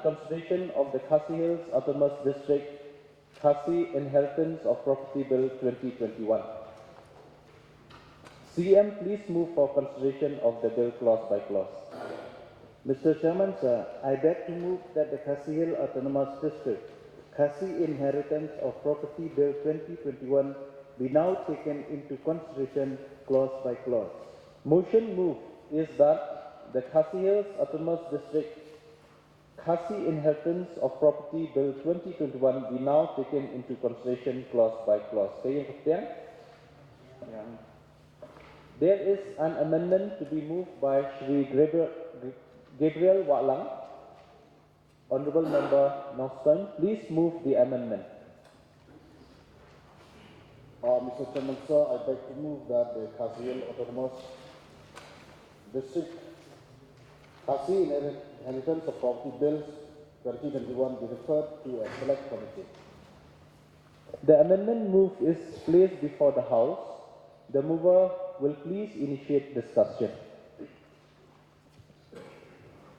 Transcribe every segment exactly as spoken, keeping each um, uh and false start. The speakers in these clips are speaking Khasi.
Consideration of the Khasi Hills Autonomous District Khasi Inheritance of Property Bill twenty twenty-one. C M, please move for consideration of the bill clause by clause. Mister Chairman, sir, I beg to move that the Khasi Hill Autonomous District Khasi Inheritance of Property Bill twenty twenty-one be now taken into consideration clause by clause. Motion move is that the Khasi Hills Autonomous District Khasi Inheritance of Property Bill twenty twenty-one be now taken into consideration clause by clause. Ka ïeng ka pdiang? Ïeng. There is an amendment to be moved by Shri Gabriel, Gabriel Wahlang. Honorable Member Nongstoiñ, please move the amendment. Uh, Mister Chairman, sir, I beg to move that the Khasi Hills Autonomous District Khasi Inherit- Inheritance of Property Bills twenty twenty-one be referred to a select committee. The amendment move is placed before the House. The mover will please initiate discussion.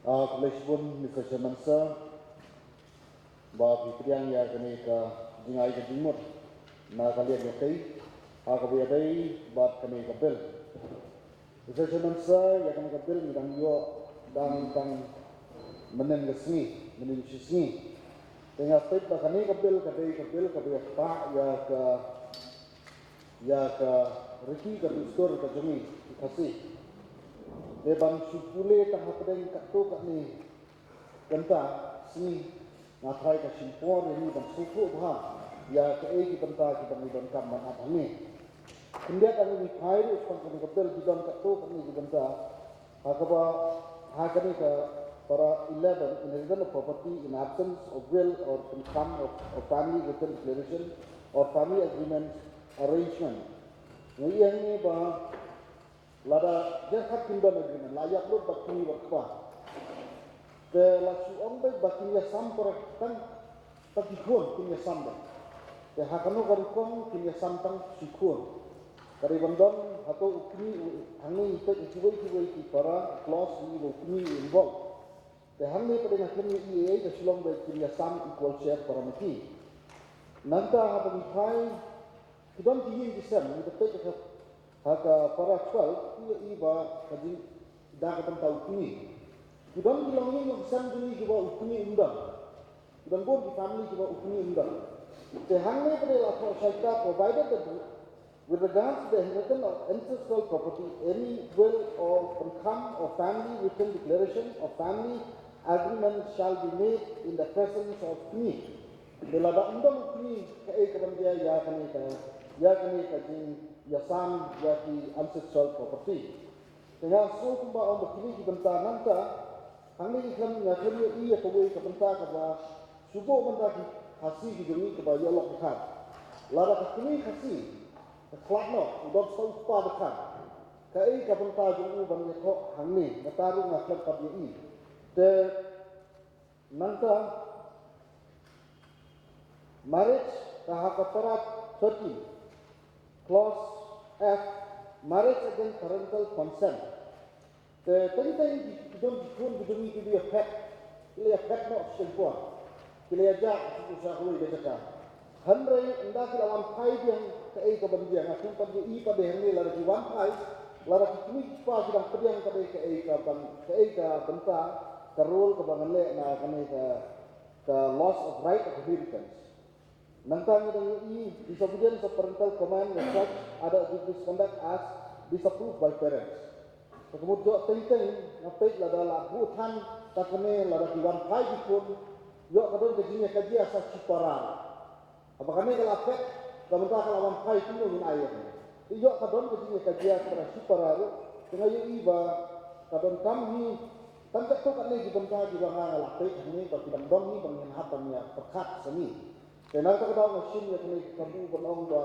Ah, khublei shibun, Mister Chairman, sir, ba phi pdiang ïa kane ka jingai ka jingmut na ka liang ïa kane, ha kaba ïadei bad kane ka bill. Mister Chairman, sir, ïa kane ka bill ngi dang ïoh dang tang mynnin ka sngi, mynnin shi sngi. Te nga peit ba kane ka bill ka dei ka bill kaba ïa ktah ïa ka ïa ka riti ka dustur ka jong ngi ki Khasi. Te ban shu pule tang hapdeng katto katne kynta sngi, nga tharai ka shim por ïa ngi ban sngewthuh bha ïa kaei ki bynta kiba ngi donkam ban ap hangne. Khyndiat, ngi phai ruh shaphang kane ka bill, ki don katto katne ki bynta. Ha kaba, ha kane ka para eleven, inheritance of property in absence of will or pynkham of, of family written declaration or family agreement arrangement. Nga ïohi hangne ba lada jingkhat kin don agreement, la ïap lut bad kmie bad kpa. Te la shu ong beit ba kin ïasam para tang, tang ki khun kin ïasam beit. Te ha kano ka rukom kin ïasam tang shi khun. Ka dei ban don hato u kmie u, hangne ngi peit ha kiwei kiwei ki para clause ngi ba u kmie u involve. Te hangne pat nga khlem ïohi ei ei, ka shu long ba kin ïasam equal share para ma ki. Nangta haba ngi phai, ki don ki ïing ki sem, ngi peit ha ka, ha ka para twelve, ngi ïohi ba ka jing, da ka bynta u kmie. Ki don ki longïing longsem jong ngi kiba u kmie um don. Ki don bun ki family kiba u kmie um don. Te hangne pat la thoh shai kata, provided that with regards to the inheritance of ancestral property, any will or pynkham or family written declaration or family agreement shall be made in the presence of kmie. Te lada um don u kmie, kaei kaban jia ïa kane ka, ïa kane ka jingïasam ïa ki ancestral property. Te nga sngew kumba ong ba kine ki bynta nangta, hangne ngi khlem, nga khlem ïohi ïa kawei ka bynta kaba shu buh bynta ki Khasi ki jong ngi kaba ïoh lok dkhar. Lada ka kmie Khasi ka khlad noh, u don sa u kpa dkhar, kaei ka bynta jong u ban ïathoh hangne, kata ruh nga khlem pat ïohi. Te nangta, marriage, ka ha ka para thirteen, clause F, marriage against parental consent. Te teng teng ki, ki don ki khun ki jong ngi ki la ïaphet, ki la ïaphet noh shipor, ki la ïajah sha kawei ka jaka. Hynrei ynda ki la wan phai biang, kaei kaban jia? Nga khlem pat ïohi pat de hangne lada ki wan phai, lada ki kmie ki kpa ki dang pdiang pat de, kaei kaban, kaei ka bynta, ka role kaba ngan leh na kane ka, ka loss of right of inheritance. Nangta ngi dang ïohi disobedience of parental command as such, other duties conduct as disapproved by parents. Te ka mut ïoh teng teng nga peit lada la buh than ta kane, lada ki wan phai ki khun, ïoh ka don ka jingïakajia sa shipara. Haba kane ka la phet, ka bynta ka la wan phai kumno ngin ai ïa kane. Te ïoh ka don ka jingïakajia sa shipara ruh, te nga ïohi ba ka donkam hi tang katto katne ki bynta kiba nga la peit hangne ba ki dang don hi ba ngin hap ban ïa pyrkhat sha ngi. Te na kata ka daw nga shim ïa kane ka kabu ban ong ba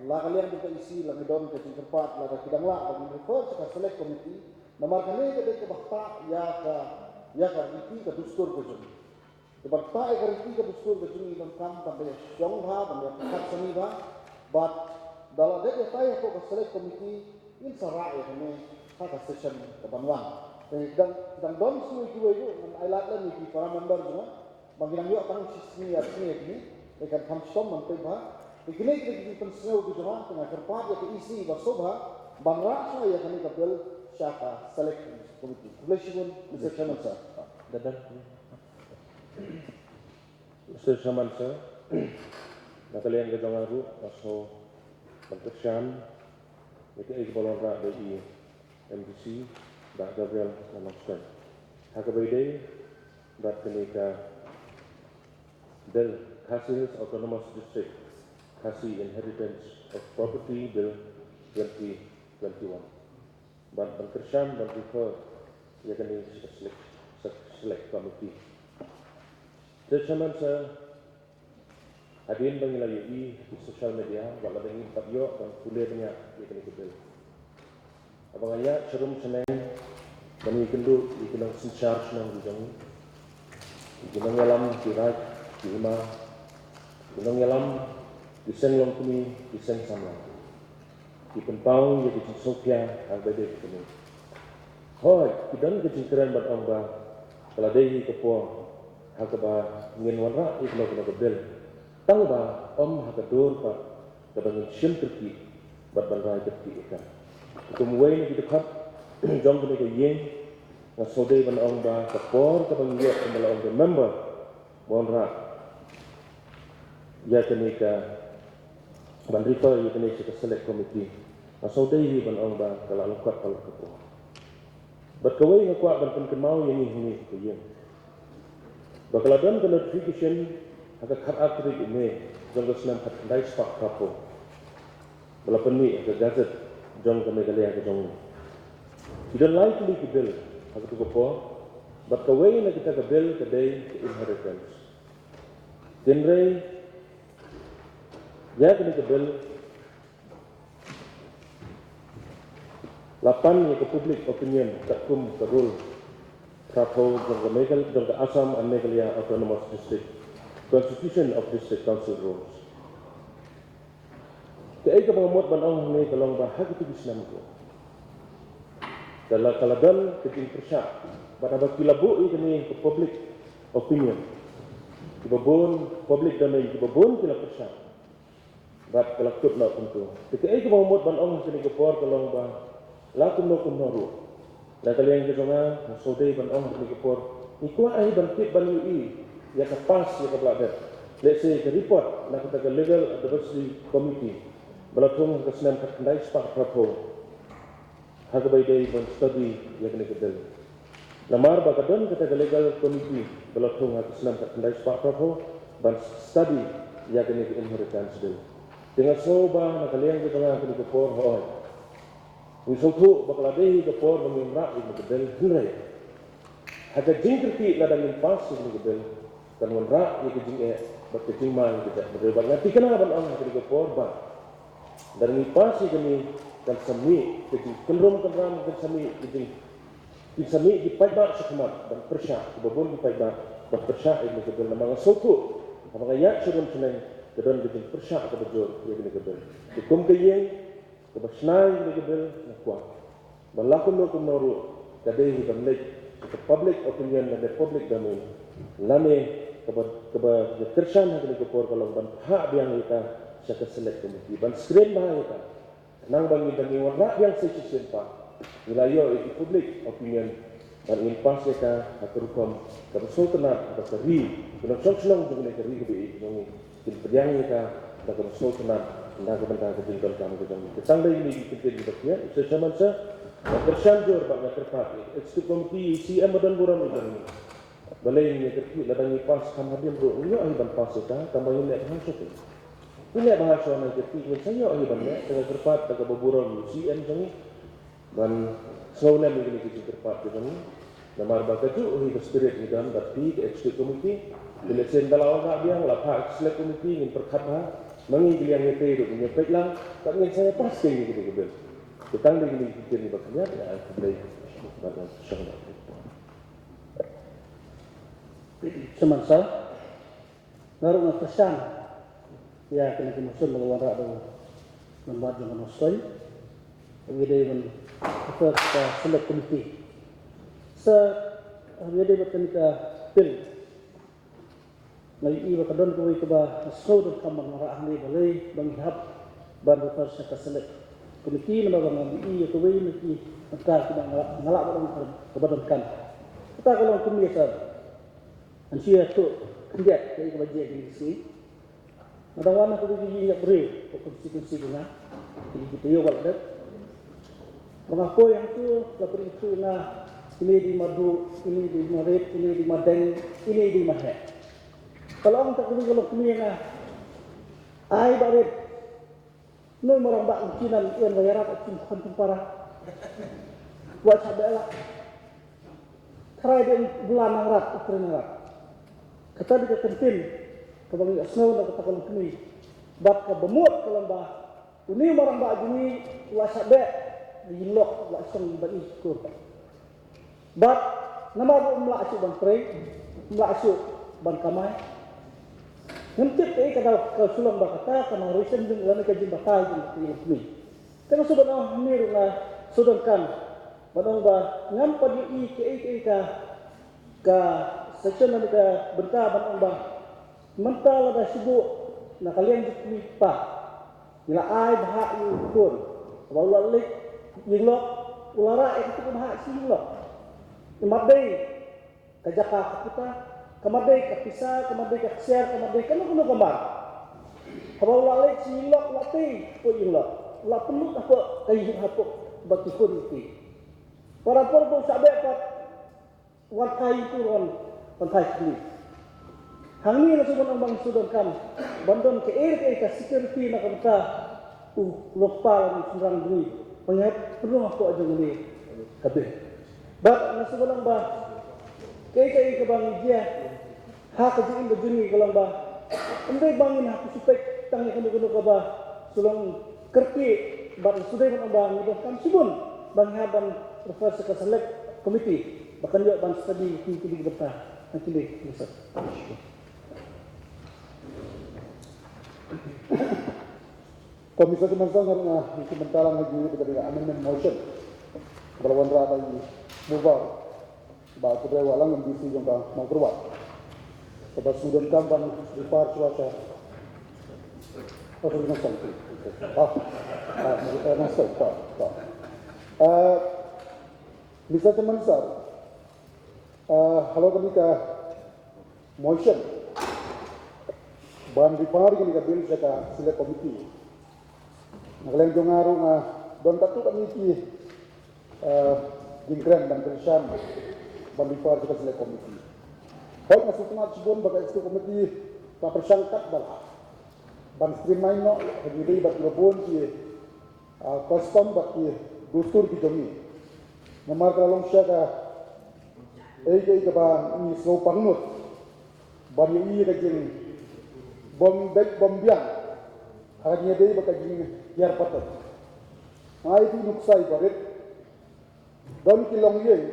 la ka liang jong ka E C la ngi don ka jingkyrpad lada ki dang lah ba ngin refer sha ka select committee. Namar kane ka dei kaba ktah ïa ka, ïa ka riti ka dustur ka jong ngi. Te ban ktah ïa ka riti ka dustur ka jong ngi donkam ban da ïa shong bha, ban da ïa pyrkhat sani bha. Bad da la dep ïa tai hapoh ka select committee, ngin sa rah ïa kane ha ka session kaban wan. Te dang, dang don shuh kiwei ruh, ngan ai lad lem ïa ki para member jong nga. Ba ngi nang ïoh tang shi sngi ar sngi ïa kine, ïa kan kham shitom ban peit bha. Te kine ki dei ki jingpynsngew ki jong nga, te nga kyrpad ïa ka E C ba sngewbha ban rah shuwa ïa kane ka bill sha ka Select Committee. Khublei shibun, Mister Chairman Sir. Mister Chairman Sir, na ka liang ka jong nga ruh nga sngewbha ban kyrshan ïa kaei kaba la wanrah da i M D C, Bah Gabriel Nongstoiñ. Ha kaba ïadei bad kane ka Bill, Khasi Hills Autonomous District, Khasi Inheritance of Property Bill twenty twenty-one. Bad ban kyrshan ban refer ïa kane sha ka Select, sha ka Select Committee. Te Chairman Sir, hadien ba ngi la ïohi ha ki social media, wat la ba ngim pat ïoh ban pule bniah ïa kane ka bill. Haba nga ïaid sharum shaneng ban ïakynduh ïa ki nongsynshar shnong ki jong ngi, ïa ki nongïalam ki raid ki hima, ïa ki nongïalam ki seng longkmie, ki seng samla, ki pynpaw ïa ki jingsngewkhia ha kaba ïadei bad kane. Hooid, ki don ka jingkren ban ong ba ka la dei hi ka por ha kaba ngin wanrah ïa kano kano ka bill, tang ba ym ha ka dur pat kaba ngin shim kyrkieh bad ban rai kyrkieh ïa ka. Kum uwei na ki dkhot jong kane ka ïing, nga sngewdei ban ong ba ka por kaba ngi ïoh kum ba la ong ka member ban wanrah ïa kane ka, ban refer ïa kane sha ka Select Committee, nga sngewdei hi ban ong ba ka la lyngkot palat ka por. Bad kawei nga kwah ban pynkynmaw ïa ngi hangne ha ka ïing ba ka la don ka notification ha ka khatar tarik u May jong ka snem khatkhyndai spah phraphew, ba la pynmih ha ka Gazette jong ka Meghalaya ka jong ngi. Ki don lai tylli ki bill ha katu ka por, bad kawei na kita ka bill ka dei ka inheritance. Hynrei ïa kane ka bill la pan ïa ka public opinion katkum ka rule phraphew jong ka Meghal-, jong ka Assam and Meghalaya Autonomous District, Constitution of District Council Rules. Kaei kaba nga mut ban ong hangne ka long ba ha kito ki snem ruh ka la, ka la don ka jingpyrshah, bad haba ki la buh ïa kane ka public opinion, kiba bun, public domain, kiba bun ki la pyrshah. Bad ka la kut noh kumto. Te kaei kaba nga mut ban ong ha kane ka por ka long ba la kumno kumno ruh, na ka liang ka jong nga, nga sngewdei ban ong ha kane ka por, ngi kwah hi ban tip ban ïohi ïa ka pass ïa kaba la dep. Let's say ka report na kata ka Legal Advisory Committee ba la thung ha ka snem khatkhyndai spah phraphew ha kaba ïadei ban study ïa kane ka bill. Namar ba ka don kata ka legal committee ba la thung ha ka snem khatkhyndai spah phraphew ban study ïa kane ka inheritance bill. Te nga sngew ba na ka liang ka jong nga ha kane ka por, hooid, ngi sngewthuh ba ka la dei hi ka por ba ngin rah ïa kane ka bill, hynrei ha ka jingkyrkieh lada ngin pass ïa kane ka bill, kan wanrah ïa ka jingeh bad ka jingma ïa ka jaitbynriew. Bad nga thikna ban ong ha kane ka por ba lada ngi pass ïa kane, kan sa mih ka jingkynrum kynram, kan sa mih ka jing, kin sa mih ki paidbah shakhmat ban pyrshah, kiba bun ki paidbah ban pyrshah ïa kane ka bill. Namar nga sngewthuh haba nga ïaid sharum shaneng ka don ka jingpyrshah kaba jur ïa kane ka bill. Te kum ka ïing kaba shna ïa kane ka bill, nga kwah ba la kumno kumno ruh ka dei hi ban leit sha ka public opinion lane public domain, lane kaba, kaba nga kyrshan ha kane ka por ka long ban phah biang ïa ka sha ka Select Committee ban screen bha ïa ka. Khnang ba ngin, ba ngin wanrah biang sa shisien pat, ngi la ïoh ïa ki public opinion bad ngin pass ïa ka ha ka rukom kaba sngewtynnat, ba ka ri, ki nongshong shnong jong kane ka ri kaba ïeit jong ngi kin pdiang ïa ka da kaba sngewtynnat na ka bynta ka jingdonkam ka jong ngi. Te tang dei kine ki kyntien kiba khyndiat, Mister Chairman Sir, nga kyrshan jur bad nga kyrpad ïa ka Executive Committee, ïa i C M ba don burom ïa jong ngi. Balei ngin ïa kyrkieh, lada ngi pass kham hadien ruh, ngin ïoh hi ban pass ïa ka, tangba ngin leh bha shuh te. Ngin leh bha shuh, na ka kyrkieh ngin sa ïoh hi ban leh. Te nga kyrpad da kaba burom ïa i C M jong ngi ban sngewlem ïa kine ki jingkyrpad ki jong ngi. Namar ba kajuh hi ka spirit ngi don bad phi ka Executive Committee. Te lehse ynda la wanrah biang, la phah ka Select Committee, ngin pyrkhat bha. Ma ngi ki liang ngi te ruh ngin ïa peit lang, bad ngin sa ïa pass keiñ ïa kine ki bill. Te tang dei kine ki kyntien kiba khyndiat, ïa, khublei. Bad nga shong da. Sha man sa, nga ruh nga kyrshan ïa kane ka motion ba la wanrah da u member jong ka Nongstoiñ, uba ïadei ban refer ka Select Committee. Sa, uba ïadei bad kane ka bill, Nga ïohi ba ka don kawei kaba nga sngew donkam ban wanrah hangne balei ba ngi hap ban refer sha ka select committee, namar ba nga ïohi ïa kawei na ki bynta kiba nga lah, nga lah ban ong kaba donkam. Kata ka long kumne sir. Ngan shu ïathuh khyndiat ïa kaba jia kine ki sngi. Nga dang wan na kawei ka ïing ïap briew ka constituency jong nga. Kine ki taïew ba la dep. Ba nga poi hangto la pynithuh ïa nga, ine dei ma Duh, ine dei ma Rit, ine dei ma Deng, ine dei ma Heh. Ka la ong ta kawei ka long kumne ïa nga. Ai Bah Rit. Noi ma rangbah u Chinan ïa nga ïarap ïa u khun para. Wat sa bela. Trai dei u bla nang rat, u trai nang rat. Kata dei ka kyntien kaba ngi ïohsngew na kata ka longkmie. Bad kaba mut ka long ba une u marang ba jong ngi u la shah beh ïa u lok, u la shong ba i kur. Bad namar ba um lah shuh ban trei, um lah shuh ban kamai. Ngam tip kaei ka daw ka shu long ba kata ka narration jong lane ka jingbatai jong ka longkmie. Te nga shu ban ong hangne ruh nga shu donkam ban ong ba ngam pat ïohi kaei kaei ka, ka section lane ka bynta ban ong ba mynta lada shu buh na ka liang jong u kmie kpa, ngi la ai bhah ïa u khun, haba u la leit ïing lok u la rah ïa kata ka bhah sha ïing lok. Ym dei ka jaka ka puta, kam dei ka pisa, kam dei ka ksiar, kam dei kano kano ka mar. Haba u la leit sha ïing lok, u la tei hapoh ïing lok, u la pynlut hapoh ka ïing, hapoh ba ki khun ki. Para por ba u shah beh pat, wan phai ïing kur, wan, wan phai kmie. Hangne nga shu ban ong ba ngi shu donkam ban don kaei kaei ka security na ka bynta u lok pa lane u shynrang jong ngi ba ngi hap pynrung hapoh jong une ka bill. Bad nga shu ban ong ba kaei kaei kaba ngi jia ha ka jingim ka jong ngi ka long ba ym dei ba ngin hap shu peit tang ïa kano kano kaba shu long kyrkieh, bad shu dei ban ong ba ngi donkam shibun ba ngi hap ban refer sha ka select committee ba kan ïoh ban study ïa kine ki bynta. Thank you, Mister. Ko Mister Chairman Sir, nga ïa ki bynta lang ha ki bynta ka amendment motion ba la wanrah da i mover, Bah Khublei Wahlang, M D C jong ka Mawkyrwat. Kaba shu donkam ban refer shuwa sha, oh, sorry, Mister. Ah, ah, Mister, Mister, sorry, sorry. Ah, Mister Chairman Sir, ah, halor kane ka motion ban refer kane ka bill sha ka select committee. Na ka liang jong nga ruh nga don katto katne ki, eh, jingkren ban kyrshan ban refer sha ka select committee. Hooid, nga sngewtynnat shibun ba ka executive committee ka pyrshang katba lah ban streamline noh ïa ka jingïadei bad kiba bun ki, ah, custom bad ki dustur ki jong ngi. Namar ka la long shisha kaei kaei kaba ngi sngew pangnud ban ïohi ïa ka jingbym beit bym biang ha ka jingïadei bad ka jinghiar pathai. Nga ai ïa ki nuksa kiba rit. Don ki longïing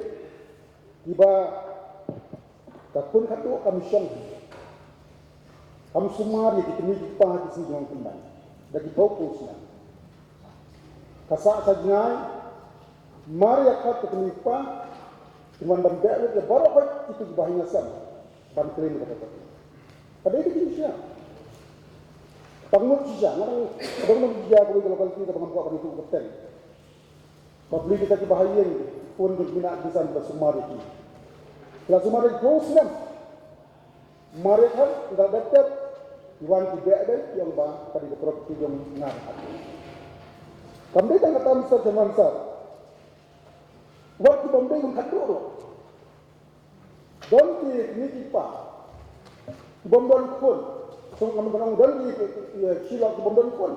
kiba ka khun khatduh kam shong, kam sumar ïa ki kmie ki kpa ha ki sngi jong ka kynmaw da ki phew phew snem. Ka sah sha jngai, mar ïa khot ka kmie kpa kin wan ban beh lut ïa baroh kito kiba ha ïing ha sem ban claim ïa kata ka. Ka dei ka jingshisha. Pangnud shisha, nga dang, nga dang ïa kawei ka locality kaba ngam kwah ban ïathuh ka kyrteng. Public kita kiba ha ïing, pun dei mynta ki san ba sumar ïa ki. Ki la sumar ïa ki phew snem. Mar ïa khot, ynda dep dep ki wan ki beh beh, ki ong ba ka dei ka property jong nga. Kam dei tang kata, Mister Chairman Sir. Wat ki bym dei khun khatduh ruh. Don ki kmie ki kpa ki bym don khun. Sngewbha ban ong don ki, ki, ki, ki, ki lok ki bym don khun.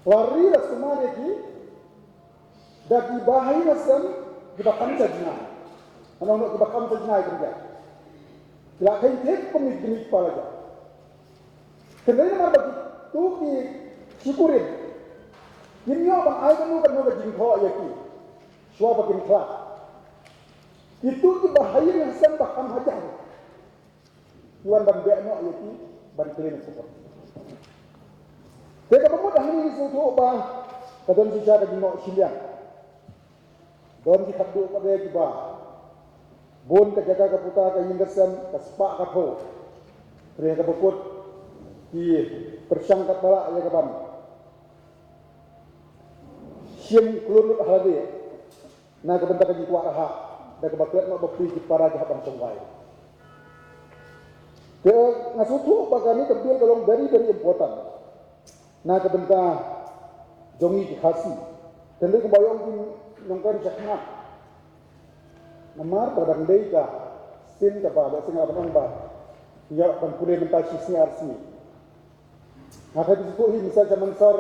La ri la sumar ïa ki da kiba ha ïing ha sem kiba kham sha jngai. Ngan ong kiba kham sha jngai kumta. Ki la kheiñ thied kum ki kmie ki kpa la jong. Hynrei namar ba kito ki shikurim kim ïoh ban ai kano kano ka jingthoh ïa ki shuwa ba kin khlad. Kito kiba ha ïing ha sem ba kham hajan ki wan ban beh noh ïa ki ban claim support. Te kaba mut hangne ngi sngewthuh ba ka don shisha ka jingnoh shiliang. Don ki khatduh pat de kiba bun ka jaka ka puta, ka ïing ka sem ka spah ka phew. Hynrei kaba kut ki pyrshang katba lah ïa ka ban shim klur lut ha lade na ka bynta ka jingkwah raha da kaba klet noh bapli ki para ki hap ban shongwai. Te nga sngewthuh ba kane ka bill ka long very very important na ka bynta jong ngi ki Khasi. Te hynrei kumba ong ki nongkren shakhmat, namar ba dang dei ka sien kaba, ba sien kaba nang ba ïa ban pule mynta shi sngi ar sngi. Nga kha ki sngewthuh hi mynta jaman sar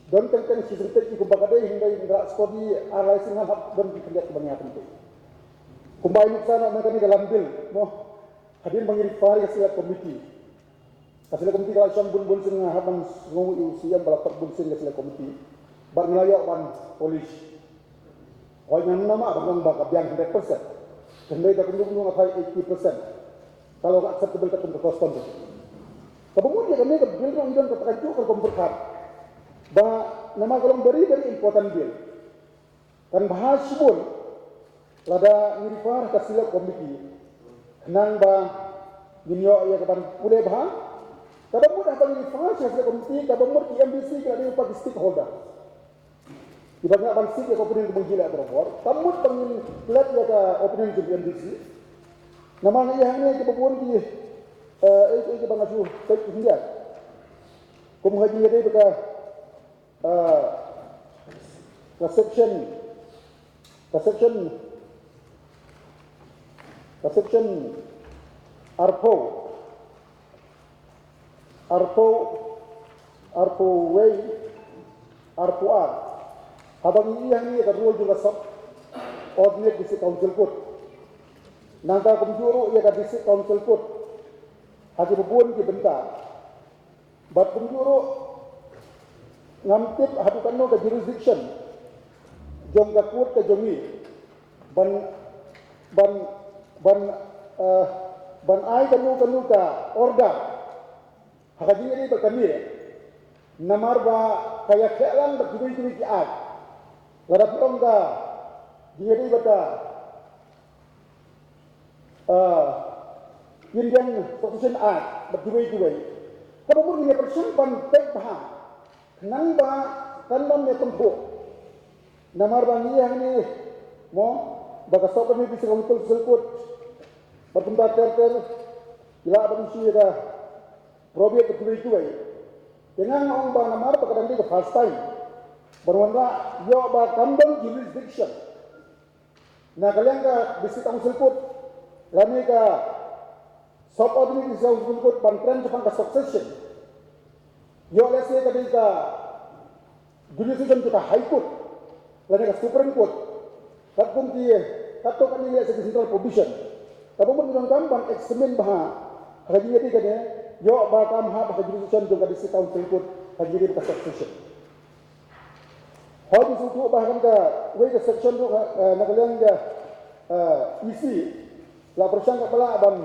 don teng teng shi sngewthuh ki kumba ka dei hynrei nga la sngewthuh ar lai sngi nga hap don ki khyndiat kaba nga pynte. Kumba ïa nuksa na ka ni ka lam bill mo. Hadien ba ngi refer ïa ka select committee. Ka select committee ka la shong bun bun sien nga hap ban sngew ïa u C M ba la khot bun sien ka select committee. Bad ngi la ïoh ban polish. Hooid, ngam namar ban ong ba ka biang hundred percent. Hynrei da kumno kumno nga phai eighty percent. Ka long acceptable katkum ka custom. Kaba mut ïa kane ka bill ruh ngi don ka tajuh ka rukom pyrkhat ba namar ka long very very important bill. Kan bha shibun lada ngi refer ha ka select committee khnang ba ngin ïoh ïa ka ban pule bha. Kaba mut haba ngi refer sha ka select committee kaba mut ki M D C ki la dei pat ki stakeholder. Kiba nga ban seek ïa ka opinion ka bynta leh barabor. Ka mut ba ngin klet ïa ka opinion jong ki M D C. Namar nga ïa hangne kiba bun ki eh eh kiba nga shu peit ki hyndia. Kum ha jingïadei bad ka eh ka section ka section ka section arphew arphew, arphew wei, arphew ar. Haba ngi ïa ngi ïa ka role jong ka sub ordinate district council code. Nangta kumjuh ruh ïa ka district council code. Ha kiba bun ki bynta. Bad kumjuh ruh ngam tip haduh katno ka jurisdiction jong ka court ka jong ngi ban ban ban eh, ban ai kano kano ka order. Ha ka jingïadei bad kane, namar ba ka ïakhleh lang bad kiwei kiwei ki act. Lada phi ong ka jingïadei bad ka, ah, Indian Succession Act bad kiwei kiwei. Kaba mut ngin ïa pyrshang ban peit bha khnang ba kan ym ïa tyngkhuh. Namar ba ngi hangne mo ba ka sub committee ka Council Circuit bad kumta ter ter ki lah ban issue ïa ka probate bad kiwei kiwei. Te nga nga ong ba namar ba ka dang dei ka first time ban wanrah ïoh ba kam don jurisdiction na ka liang ka District Council Court lane ka Subordinate District Council Court ban kren shaphang ka succession. Ïoh lehse ka dei ka jurisdiction jong ka High Court lane ka Supreme Court. Katkum ki, katto katne lehse ki central provision. Kaba mut ngi donkam ban examine bha ha ka jingïadei kane, ïoh ba kam hap ha ka jurisdiction jong ka District Council Court ha ka jingïadei ka succession. Hooid, ngi sngewthuh ba ha kawei ka section ruh, eh, na ka liang ka, eh, E C la pyrshang ka ba lah ban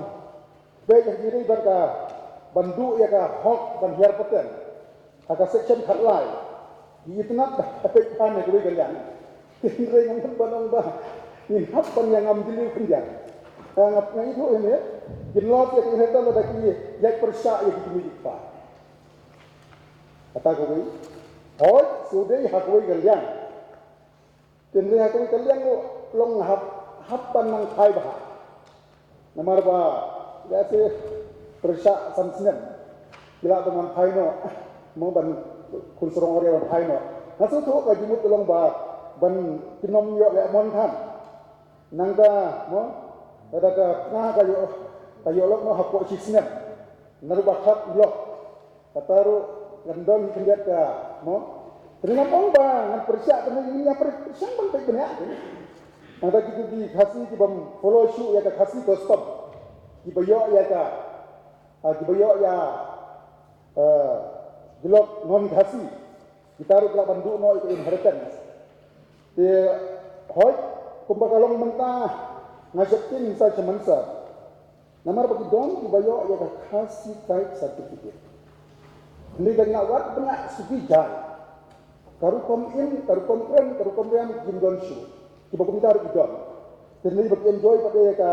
peit ïa ka jingïadei bad ka ban duh ïa ka hok ban hiar pateng. Ha ka section khatlai. Ngi itynnad ba ka peit phan ha kawei ka liang. Hynrei ngam ban ong ba ngin hap ban ïa ngam jylliew khyndiat. Nga, nga ithuh ïa me, kin lot ïa ka inheritance lada ki ïaid pyrshah ïa ki jingmut jingpyrkhat. Kata kawei. Hooid, shu dei ha kawei ka liang. Hynrei ha kawei ka liang ruh long hap, hap ban nang phai bha. Namar ba lehse pyrshah san snem ki lah ban wan phai noh, mo ban khun sarong ïa ban phai noh. Nga sngewthuh ka jingmut ka long ba ban kin ym ïoh lehmon than. Nangta mo lada ka tnga ka ïoh, ka ïoh lok noh hapoh shi snem. Naduh ba khlad u lok. Kata ruh ngan don khyndiat ka mo. Te ngam ong ba ngan pyrshah, te ngin ïa pyrshang ban peit bniah te. Nangta kito ki Khasi kibym follow shuh ïa ka Khasi custom, kiba ïoh ïa ka, ah, kiba ïoh ïa, eh, ki lok non Khasi, kita ruh ki lah ban duh noh ïa ka inheritance. Te hooid, kumba ka long mynta nga sheptieng sa sha Mansar. Namar ba ki don kiba ïoh ïa ka Khasi Tribe Certificate. Hynrei lada ngi la wad bniah shuki jai, ka rukom im, ka rukom kren, ka rukom riam kim don shuh. Kiba kumta ruh ki don. Te hynrei ba ki enjoy pat ïa ka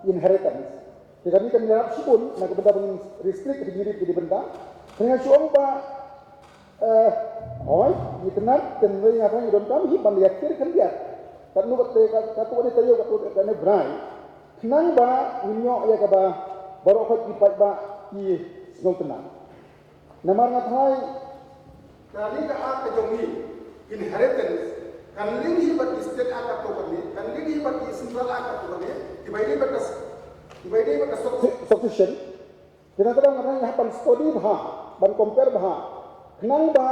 inheritance. Te kane kan ïarap shibun na ka bynta ban restrict ka jingïarap ka bynta. Te nga shu ong ba, eh, hooid, ngi tnat, te nga tharai ngi donkam hi ban ïathir khyndiat. Katno kata, katto katne taïew, katto katne bnai. Khnang ba ngin ïoh ïa kaba baroh khoit ki paidbah ki sngewtynnat. Namar nga tharai kane ka Act ka jong ngi, Inheritance, kan link hi bad ki State Act katto katne, kan link hi bad ki Central Act katto katne, kiba ïadei bad ka, kiba ïadei bad ka suc-, succession. Te nga tharai nga tharai ngi hap ban study bha, ban compare bha. Khnang ba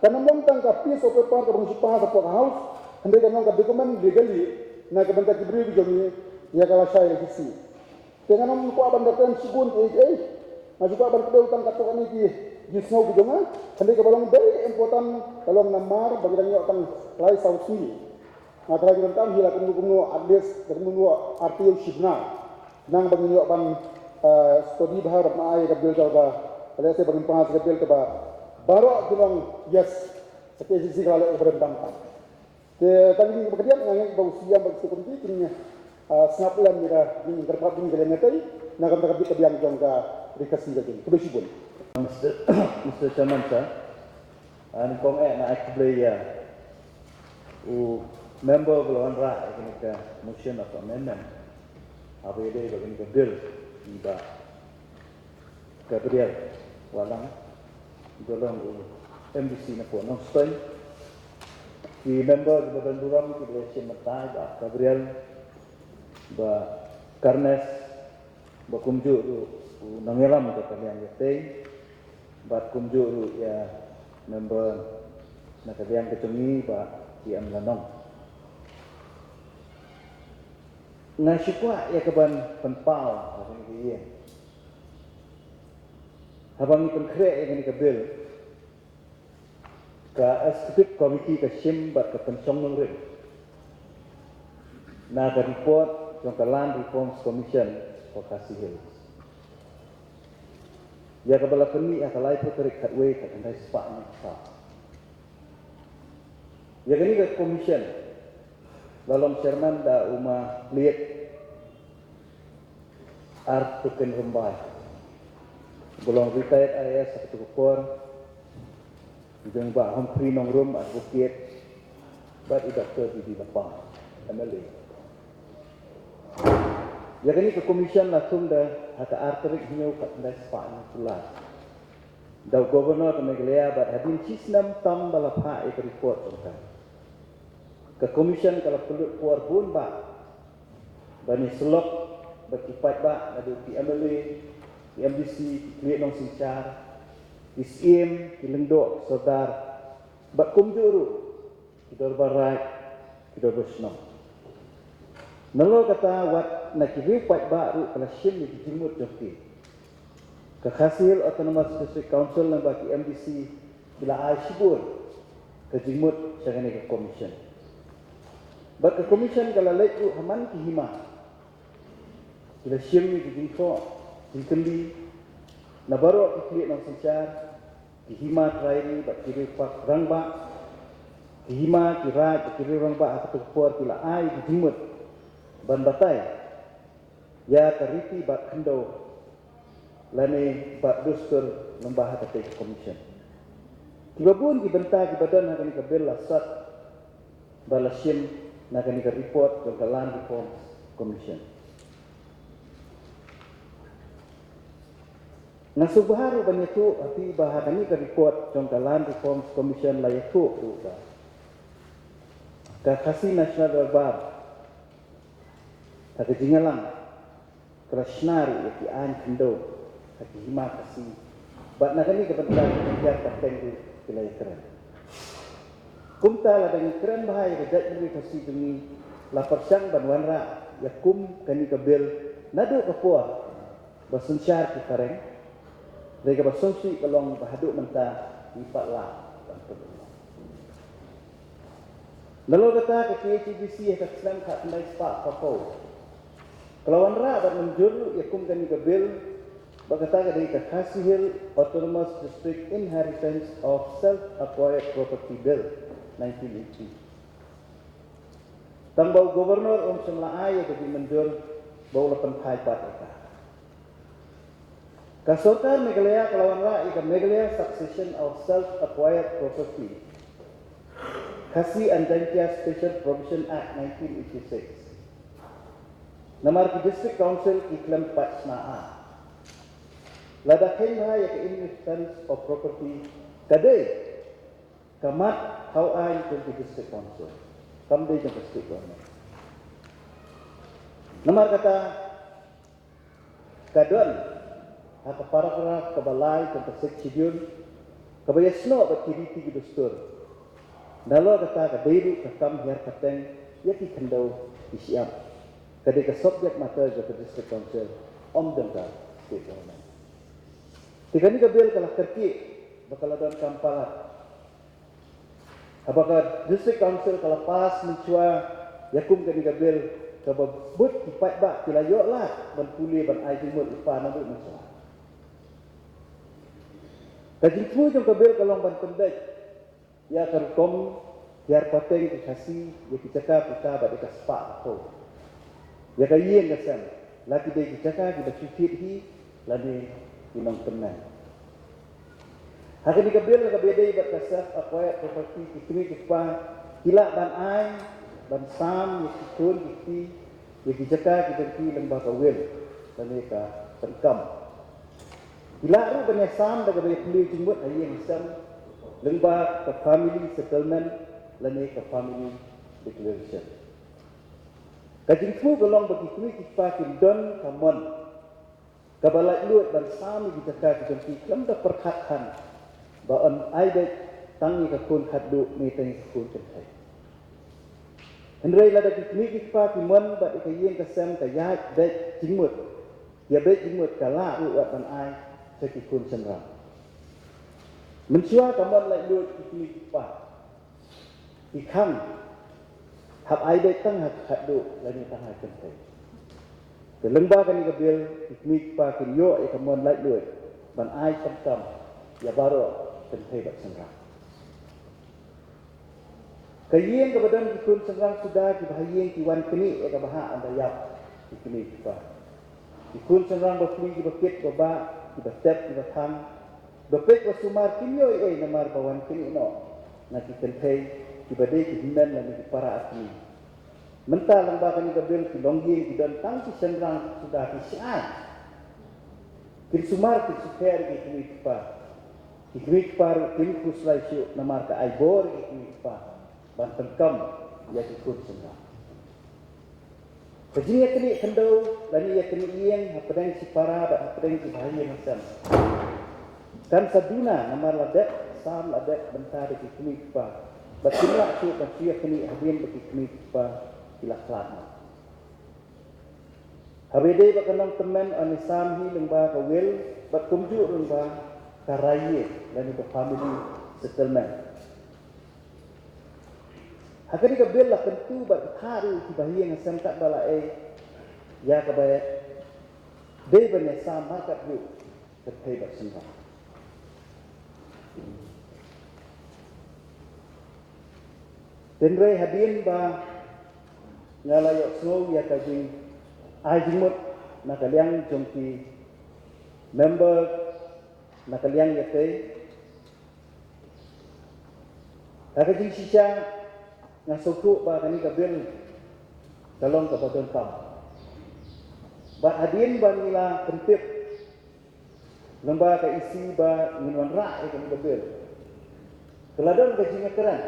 kan ym long tang ka piece of paper kaba ngi shu pass hapoh ka House, hynrei kan long ka document legally na ka bynta ki briew ki jong ngi ïa ka lashai lashai. Te ngan ym kwah ban reference shibun kiei kiei. Nga shu kwah ban kdew tang katto katne ki jingsngew ki jong nga. Hynrei kaba long very important ka long namar ba ngi dang ïoh tang lai saw sngi. Nga tharai ngi donkam hi la kumno kumno, at least la kumno kumno ar taïew shi bnai. Khnang ba ngin ïoh ban, eh, study bha bad ma ai ka bill kaba, let's say ba ngin pass ka bill kaba baroh ki long yes. Sa K H A D C ka la leh kaba donkam. Te tang kine kiba khadduh nga ngeit ba u C E M bad u State Committee kin, ah, sngap lem ïa ka jingkyrpad jong ngi ka liang katei na ka bynta ka biang jong ka Ri Khasi ka jong ngi. Khublei shibun. Mister, Mister Chairman sir, ah, nyngkong eh nga ai khublei ïa u member ba la wanrah ïa kane ka motion of amendment haba ïadei bad kane ka bill, i Bah Gabriel Wahlang, ba long u M D C na Port Nongstoiñ. Ki member kiba don burom kiba la shim bynta, Bah Gabriel, Bah Carnes, bad kumjuh ruh u nongïalam ka liang katei, bad kumjuh ruh ïa member na ka liang ka jong ngi, Bah T M Lanong. Nga shu kwah ïa kaban pynpaw ha kane ka ïing. Haba ngi pynkhreh ïa kane ka bill, ka executive committee ka shim bad ka pynshong nongrim na ka report jong ka Land Reforms Commission for Khasi Hills, ïa kaba la pynmih ha ka laiphew tarik khatwei ka khyndai spah hynñiew spah. Ïa kane ka commission la long chairman da u Ma Pliet Artukin Rymbai, ba long retired I A S ha kato ka por, jong Bah Humphrey Nongrum, advocate, bad i Doctor D D Lapang, M L A. Ïa kane ka commission la thung da ha ka ar tarik hynñiew ka khyndai spah hynñiew phew lai da u Governor ka Meghalaya, bad hadien shi snem tam ba la phah ïa ka report jong ka. Ka commission ka la pynlut por bun bah ban ïasyllok bad ki paidbah, naduh ki M L A, ki M D C, ki khlieh nongsynshar, ki syiem, ki lyngdoh, ki sordar, bad kumjuh ruh ki dorbar raid, ki dorbar shnong. Nalor kata, wat na ki riew paidbah ruh ka la shim ïa ki jingmut jong ki. Ka Khasi Hills Autonomous District Council lyngba ki M D C ki la ai shibun ka jingmut sha kane ka commission. Bad ka commission ka la leit ruh ha man ki hima, ki la shim ïa ki jingthoh jingkylli na baroh ki khlieh nongsynshar, ki hima trai ri bad ki riew paid rangbah, ki hima, ki raid bad ki riew rangbah ha kato ka por ki la ai ki jingmut ban batai ïa ka riti bad khyndew lane bad dustur lyngba ha katei ka commission. Kiba bun ki bynta kiba don ha kane ka bill la sot bad la shim na kane ka report jong ka Land Reforms Commission. Nga sngewbha ruh ban ïathuh ha phi ba ha kane ka report jong ka Land Reforms Commission la ïathuh ruh ba ka Khasi National Dorbar ha ka jingïalang ka la shna ruh ïa ki aiñ khyndew ha ki hima Khasi, bad na kane ka bynta ki jingkiar pateng ruh ki la ïakren. Kumta lada ngi kren bha ïa ka jaitbynriew Khasi jong ngi, la pyrshang ban wanrah ïa kum kane ka bill naduh ka por ba synshar ki phareng. Hynrei kaba sngewsih ka long ba haduh mynta ngi pat lah ban pynlong. Nalor kata, ka K H A D C ha ka snem khatkhyndai spah phra phew ka la wanrah bad mynjur ïa kum kane ka bill, ba kata ka dei ka Khasi Hills Autonomous District Inheritance of Self-Acquired Property Bill nineteen eighty. Tang ba u Governor um shym la ai ïa ka jingmynjur ba u la pynphai pat ïa ka. Ka sorkar Meghalaya ka la wanrah ïa ka Meghalaya Succession of Self-Acquired Property, Khasi and Jaiñtia Special Provision Act nineteen eighty-six. Namar ki District Council ki khlem pat shna. Lada kheiñ bha ïa ka inheritance of property, ka dei ka mat thaw aiñ jong ki District Council, kam dei jong ka State Government. Namar kata, ka don ha ka paragraph kaba lai jong ka Sixth Schedule, kaba ïasnoh bad ki riti ki dustur. Nalor kata, ka dei ruh ka kam hiar pateng ïa ki khyndew ki shyiap. Ka dei ka subject matter jong ka District Council, ym jong ka State Government. Te kane ka bill ka la kyrkieh ba ka la don kam palat. Haba ka District Council ka la pass mynshuwa ïa kum kane ka bill, kaba bun ki paidbah ki la ïoh lad ban pule, ban ai jingmut ïa ki paidbah mynshuwa. Ka jingthmu jong ka bill ka long ban pynbeit ïa ka rukom hiar pateng ki Khasi ïa ki jaka puta bad ïa ka spah phew, ïa ka ïing ka sem, la ki dei ki jaka kiba shu thied hi lane ki nongtymmen. Ha kane ka bill, kaba ïadei bad ka self-acquired property, ki kmie ki kpa ki lah ban ai, ban sam ïa ki khun ki kti ïa ki jaka ki jong ki lyngba ka will lane ka pyndonkam. Ki lah ruh ban ïasam da kaba ïa plie jingmut ha ïing ha sem lyngba ka family settlement lane ka family declaration. Ka jingthmu ka long ba ki kmie ki kpa kin don ka mon kaba laitluid ban sam ïa ki jaka ki jong ki khlem da pyrkhat than ba yn ai beit tang ïa ka khun khatduh ne tang ïa ka khun kynthei. Hynrei lada ki kmie ki kpa ki mon bad ïa ka ïing ka sem ka ïaid beit jingmut, ïa beit jingmut, ka lah ruh wat ban ai sha ki khun shynrang. Mynshuwa ka mon laitluid ki kmie ki kpa ki khang hap ai beit tang ha ka khatduh lane tang ha ka kynthei. Te lyngba kane ka bill, ki kmie ki kpa kin ïoh ïa ka mon laitluid ban ai pyndonkam ïa baroh, kynthei bad shynrang. Ka ïing kaba don ki khun shynrang suda kiba ha ïing ki wan knieh ïa ka bhah ynda ïap ki kmie ki kpa. Ki khun shynrang ba pli, kiba kit ba bah, kiba tep kiba thang, ba peit ba sumar, kim ïoh ei ei namar ba wan knieh noh na ki kynthei kiba dei ki hynmen lane ki para kmie. Mynta lyngba kane ka bill, ki longïing ki don tang ki shynrang suda, ki shai, kin sumar kin sukher ïa ki kmie ki kpa. Ki kmie ki kpa ruh kim khuslai shuh namar ka ai bor ïa ki kmie ki kpa ban pyndonkam ïa ki khun shynrang. Ka jingïaknieh khyndew lane ïaknieh ïing hapdeng shipara bad hapdeng ki bahaïing hasem kan sa duna namar la dep sam la dep bynta da ki kmie ki kpa, bad kim lah shuh ban shu ïaknieh hadien ba ki kmie ki kpa ki la khlad noh. Haba ïadei bad ka nongtymmen, yn ïasam hi lyngba ka will bad kumjuh lyngba ka raïing lane ka family settlement. Ha kane ka bill la kyntu bad kynthah ruh ïa ki bahaïing hasem katba la ai ïa kaba dei ban ïasam markat ruh, kynthei bad shynrang. Hynrei hadien ba nga la ïohsngew ïa ka jingai jingmut na ka liang jong ki member na ka liang ïatei, ha ka jingshisha nga sngewthuh ba kane ka bill ka long kaba donkam. Bad hadien ba ngi la pyntip lyngba ka E C ba ngin wanrah ïa kane ka bill, ka la don ka jingïakren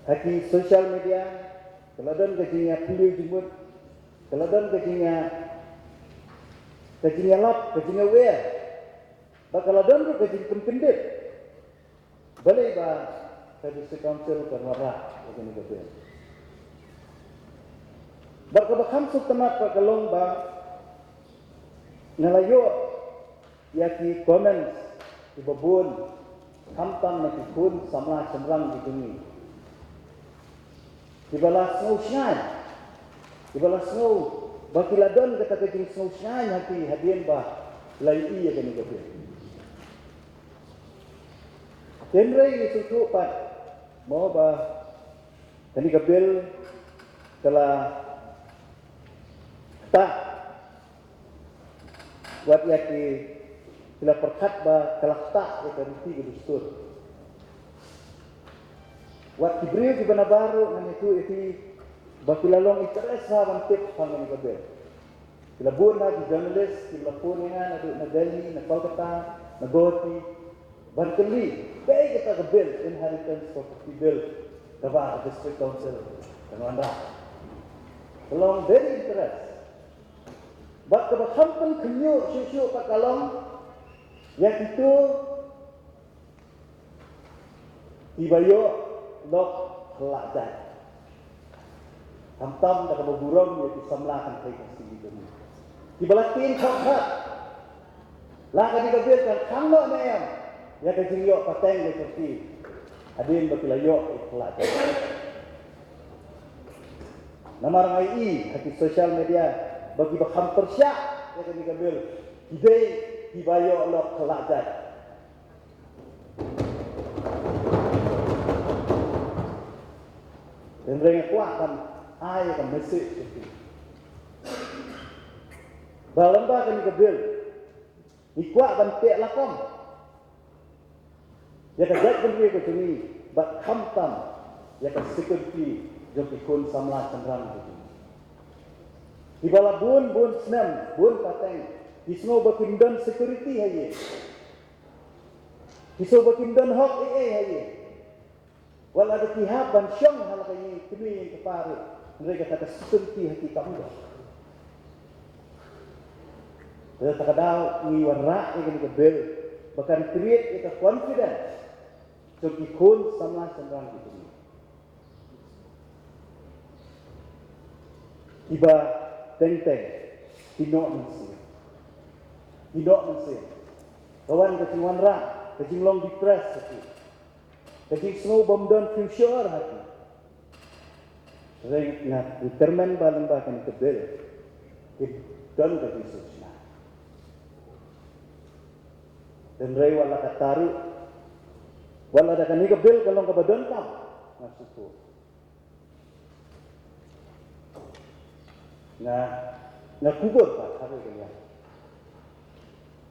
ha ki social media, ka la don ka jingïapylliew jingmut, ka la don ka jingïa, ka jingïalap, ka jingïawer, bad ka la don ruh ka jingpynkyndit. Balei ba ka District Council kan wanrah ïa kane ka bill? Bad kaba kham sngewtynnat pat ka long ba nga la ïoh ïa ki comments kiba bun, khamtam na ki khun samla shynrang ki jong ngi, kiba la sngew shngaiñ, kiba la sngew ba ki la don kata ka jingsngew shngaiñ ha ki hadien ba la ïohi ïa kane ka bill. Hynrei ngi sngewthuh pat mo ba kane ka bill ka la ktah Wat ïa ki, ki la pyrkhat ba ka la ktah ïa ka riti ka dustur. Wat ki briew kiba nabar ruh ngan ïathuh ïa phi ba ki la long interest bha ban tip shaphang kane ka bill. Ki la bun ha ki journalist kiba la phone ïa nga naduh na Delhi, na Kolkata, na Guwahati, ban kylli kaei kata ka bill, Inheritance Property Bill, kaba ka District Council ka wanrah. Ka long very interest. Bad kaba kham pynkhynñiuh shuh shuh pat ka long ïa kito kiba ïoh lok khlak jait, khamtam da kaba burom ïa ki samla kynthei Khasi jong ngi kiba la tieng kham khat. La kane ka bill kan khang noh ne em ïa ka jingïoh pateng ka jong ki hadien ba ki la ïoh ïa ka khlak jait? Namar nga ïohi ha ki social media ba kiba kham pyrshah ïa kane ka bill ki dei kiba ïoh lok khlak jait. Hynrei nga kwah ban ai ka message ïa ki ba lyngba kane ka bill ngi kwah ban teh lakom ïa ka jaitbynriew ka jong ngi bad khamtam ïa ka security jong ki khun samla shynrang ka jong ngi. Kiba la bun bun snem, bun pateng ki sngew ba kim don security ha ïing, ki sngew ba kim don hok ei ei ha ïing. Wat la da ki hap ban shong ha la ka ïing kmie ïing kpa ruh, hynrei kata ka security ha ki kam don. Te kata ka daw ngi wanrah ïa kane ka bill ba kan create ïa ka confidence jong ki khun samla shynrang ki jong ngi. Kiba teng teng ki noh mynsiem, ki noh mynsiem. Ka wan ka jingwanrah, ka jinglong depressed ha ki, ka jingsngew bym don future ha ki. Hynrei nga kyrmen ba lyngba kane ka bill ki don ka jingsngewsynei. Hynrei wat la katta ruh, wat la da kane ka bill ka long kaba donkam, nga sngewthuh, nga, nga kubur pat ha kawei ka liang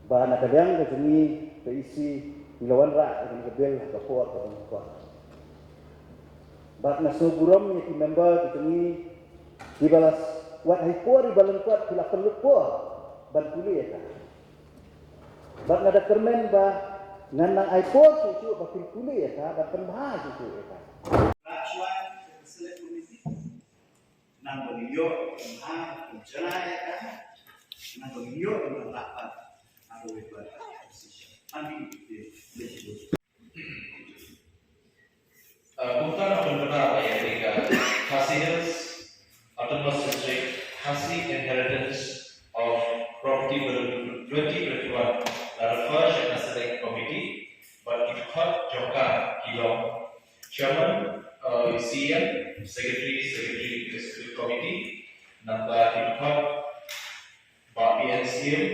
ba na ka liang ka jong ngi ka E C ngi la wanrah ïa kane ka bill ha ka por kaba nyngkong. Bad nga sngewburom ïa ki member ki jong ngi kiba la s-, wat ha i por iba lyngkot ki la pynlut por ban pule ïa ka. Bad nga da kyrmen ba ngan nang ai por shuh shuh ba kin pule ïa ka, ban pynbha shuh shuh ïa ka. Nang ba ïoh, nang ba ïoh, nang ba ïoh, nang ba ïoh. Uh, kumta nga pynbna ba ïa ka Khasi Hills Autonomous District Khasi Inheritance of Property Bill twenty twenty-one la refer sha ka Select Committee bad ki dkhot jong ka ki long Chairman, uh, C E M, Secretary, Secretary Executive Committee, nangta ki dkhot Bah P N C M,